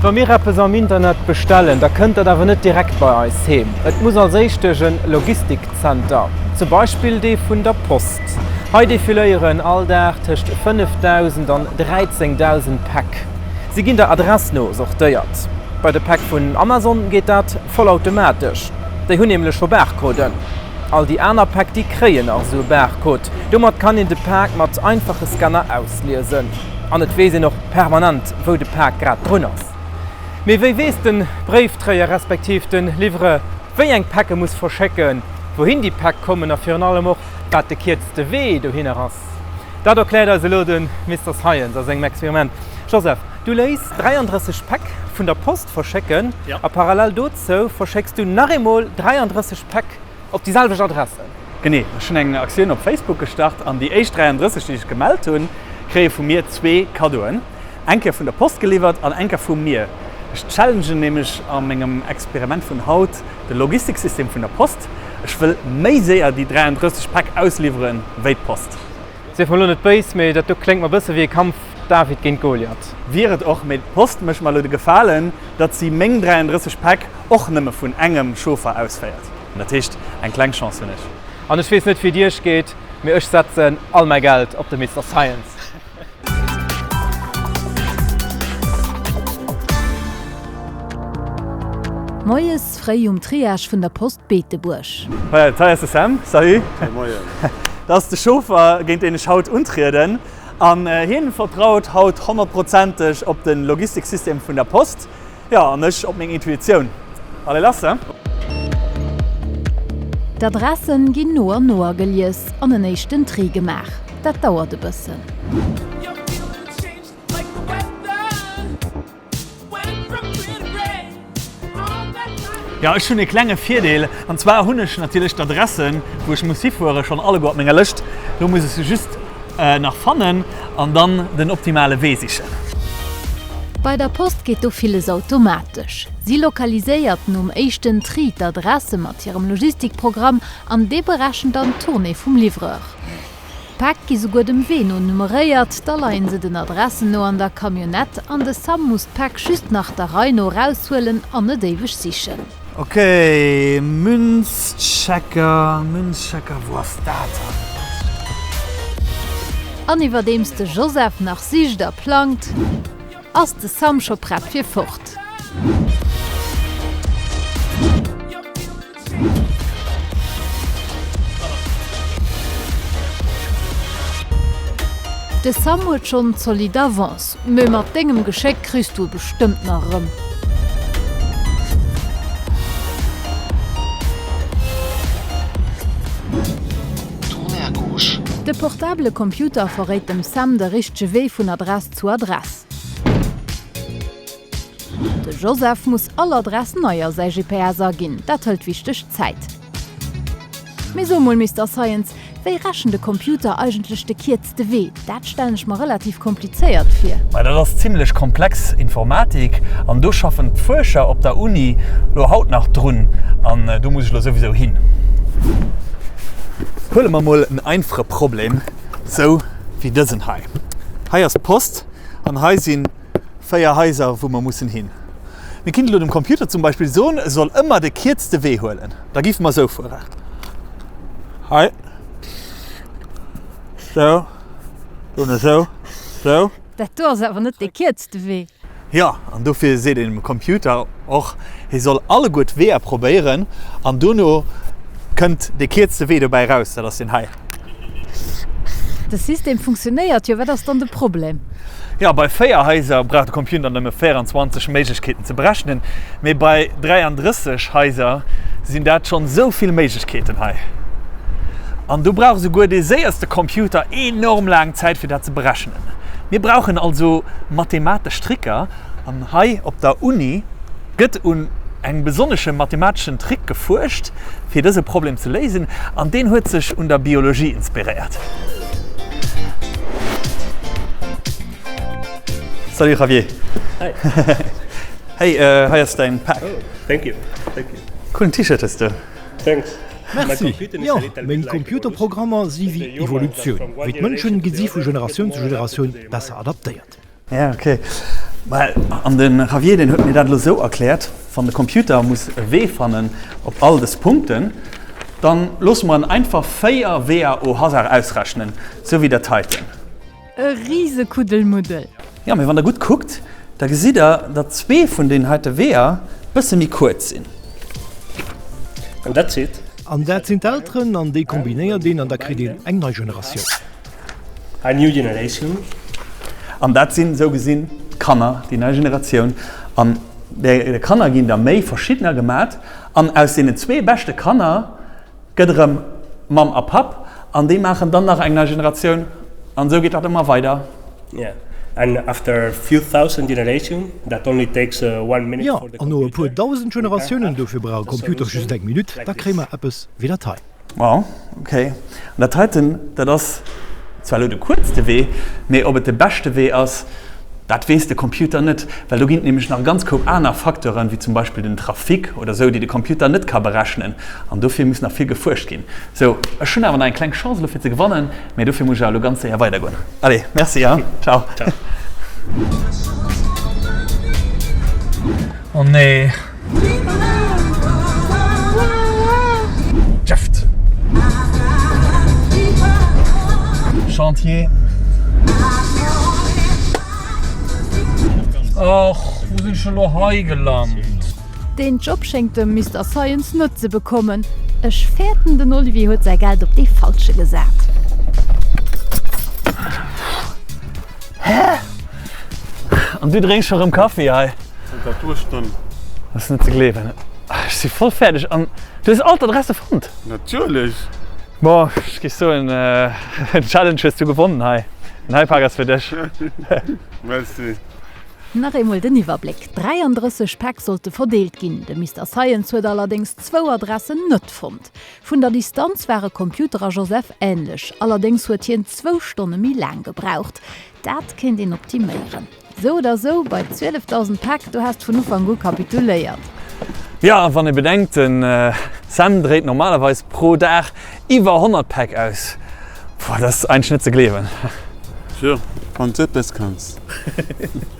Wa mir eppes am Internet bestellen, da kënnt dat awer net direkt bei eis heem. Et muss als éischt duerch e Logistikzenter, zum Beispill dee vun der Post. Hei defiléieren all Dag tëscht 5.000 an 13.000 Päck. Si ginn der Adress no sortéiert. Bei de Päck vun Amazon geet dat vollautomatesch. Déi hunn nämlech scho Barcoden. All déi aner Päck, déi kréien nach esou e Barcode. Domat kann een de Pak mat einfache Scanner ausliesen. An et weess een och permanent, wou de Pak grad drun ass. Mee wéi weess de Bréiftréier respektiv de Livreur, wéi eng Päck e muss verschécken, wouhin déi Päck kommen a virun allem och, wat de kierzte Wee dohinner ass? Dat erkläert eis elo de Mister Science a sengem Experiment. Joseph, du léiss 33 Päck vun der Post verschécken a parallel dozou verschécks du nach eemol 33 Päck op déi selwecht Adresse. Genee, ech hunn eng Aktioun op Facebook gestart an déi éischt 33, déi sech gemellt hunn, kréie vu mir zwee Kaddoen, eng Kéier vun der Post geliwwert an eng Kéier vu mir. Ech challengen nämlech a mengem Experiment vun haut de Logistiksystem vun der Post. Ech wëll méi séier déi 33 Päck ausliwwere wéi d'Post. Sief mer elo net béis, mee dat do kléngt mer bësse wéi e Kampf David géint Goliath. Wier et och, mee d'Post mécht mer elo de Gefalen, datt si meng 33 Päck och nëmme vun engem Chauffer ausféiert. Dat heescht, eng kleng Chance hunn ech. An ech weess net wéi et iech geet, mee ech setzen all mäi Geld op de Mister Science. Moies fréi um Triage vun der Post Beetebuerg. Hei ass de Sam, salut! Moien! Dat ass de Chauffer, géint deen ech haut untrieden. An hien vertraut haut honnertprozenteg op de Logistiksystem vun der Post. Jo, an ech op meng Intuitioun. Allez, lass, he? D'Adressen ginn no an no agelies an en éischten Tri gemaach. Dat dauert e bëssen. Jo, ech hunn e klenge Virdeel, an zwar hunn ech natierlech d'Adressen, wou ech muss hifueren, schonn alleguer op menger Lëscht. Lo muss ech se just nach fannen an dann den optimale Wee sichen. Bei der Post geet do villes automatesch. Si lokaliséiert nom éischten Tri d'Adresse mat hirem Logistikprogramm an dee berechent dann d'Tournée vum Livreur. D'Päck gi souguer dem Wee no nummeréiert, da leien se den Adressen no an der Camionnette an de Sam muss d'Päck just nach der Rei no eraushuelen an net éiweg sichen. Ok, Münzchecker, Münzchecker, wou ass dat dann? An iwwerdeems de Joseph nach sicht a plangt, ass de Sam scho prett fir fort. De Sam huet schonn zolidd Avance, mee mat dengem Geschéck kriss du e bestëmmt nach erëm. De portabele Computer verréit dem Sam de richtege Wee vun Adress zu Adress. De Joseph muss all Adress nei a säi GPS aginn, dat hëlt wichteg Zäit. Mee so mol Mister Science, wéi rechent e Computer eigentlech de kierzte Wee? Dat stellen ech mer relativ komplizéiert vir. Mä dat ass zimlech komplex Informatik an do schaffen d'Fuerscher op der Uni lo haut nach drun an do muss ech lo souwisou hin. Huele mer mol en einfache Problem, sou wéi dësen hei. Hei ass d'Post an hei sinn 4 Haiser wou mer mussen hin. Mir kinnten elo dem Computer zum Beispill soen, e soll ëmmer de kierzte Wee huelen. Da giffe mer esou fueren. Hei. Sou. Dunn esou. Sou. Dat do ass awer net dee kierzte Wee. Jo, an dofir seet een dem Computer och, hie soll alleguer d'Weeër probéieren an dono kënnt dee kierzte Wee dobäi eraus, dat ass deen hei. De System funktionéiert jo, wat ass dann de Problem? Jo, bei 4 Haiser brauch de Computer nëmme 24 Méiglechkeeten ze berechnen, mee bei 33 Haiser sinn dat schonn esou vill Méiglechkeeten hei. An do brauch esouguer dee séierste Computer enorm laang Zäit fir dat ze berechnen. Mir brauchen also mathematesch Tricker an hei op der Uni gëtt un engem besonnesche mathemateschen Trick gefuerscht, fir dëse Problem ze léisen, an deen huet sech un der Biologie inspiréiert. Salut Javier. Hi. Hey, hei ass däin Pak. Oh, thank you. Thank you. Coolen T-Shirt hues de. Thanks. Merci. Jo, meng Computerprogrammer si wéi Evolutioun. Wéi d'Mënschen gi si vu Generatioun zu Generatioun besser adaptéiert. Ja, ok. Well, an de Javier, deen huet mir dat elo esou erkläert, Wann de Computer muss e Wee fannen op all des Punkten, dann loosse mer en einfach 4 Weeër au hasard ausrechnen, sou wéi dat heiten. E Risekuddelmuddel! Jo, mee wann der gutt kuckt, da gesitt der, datt zwee vun deenen heite Weeër bësse méi kuerz sinn. And that's it. An dat sinn d'Elteren, an déi kombinéiert een an da kritt een eng nei Generatioun. A new generation. An dat sinn esou gesinn d'Kanner, déi nei Generatioun. An de Kanner ginn der méi verschiddener gemat. An aus deenen zwee beschte Kanner gëtt erëm Mamm a Papp. An déi maachen dann nach eng nei Generatioun. An esou geet dat ëmmer weider. Yeah. And after few thousand generation, that only takes one minute Jo, for the an no e puer computer, dausend we can Generatiounen, have dofir brauch e the Computer solution just eng Minutt, like da kréie this. mer eppes wéi dat hei. Wow, ok. An dat heiten, dat ass zwar elo de kuerzte Wee, mee ob et de beschte Wee ass, dat weess de Computer net, well do ginn et nämlech nach e ganz Koup aner Facteuren, wéi zum Beispill den Trafic oder esou, déi de Computer net ka berechnen. An dofir muss nach vill gefuerscht ginn. Sou, ech hunn awer nach eng kleng Chance elo fir ze gewannen, mee dofir muss ech awer elo ganz séier weidergoen. Allez, merci, hein. Ciao. Ciao. Oh nee. Jeft. Chantier. Och, wou sinn ech elo hei gelant? Deen Job schéngt de Mister Science net ze bekommen. Ech fäerten den Olivier huet säi Geld op dee falsche gesat. Hä? An du drénks scho rëm Kaffi hei? Zanter e puer Stonnen. Dat ass net ze gleewen. Ech si voll fäerdeg an du hues all d'Adresse fonnt? Natierlech! Bon, ech géif soen, den Challenge hues du gewonnen hei. Den Highpark ass fir dech. Merci. Nach eemol den Iwwerbléck, 33 Päck sollte verdeelt ginn. De Mister Science huet allerdéngs zwou Adressen net fonnt. Vun der Distanz ware Computer a Joseph änlech, allerdéngs huet hien zwou Stonne méi laang gebraucht. Dat kéint een optiméieren. Sou oder sou, bei 12.000 Päck, do häss vun Ufank u kapituléiert. Jo, a wann ee bedenkt, de Sam dréit normalerweis pro Dag iwwer 100 Päck aus, boah, dat ass eigentlech net ze gleewen. Jo, wann s eppes kanns.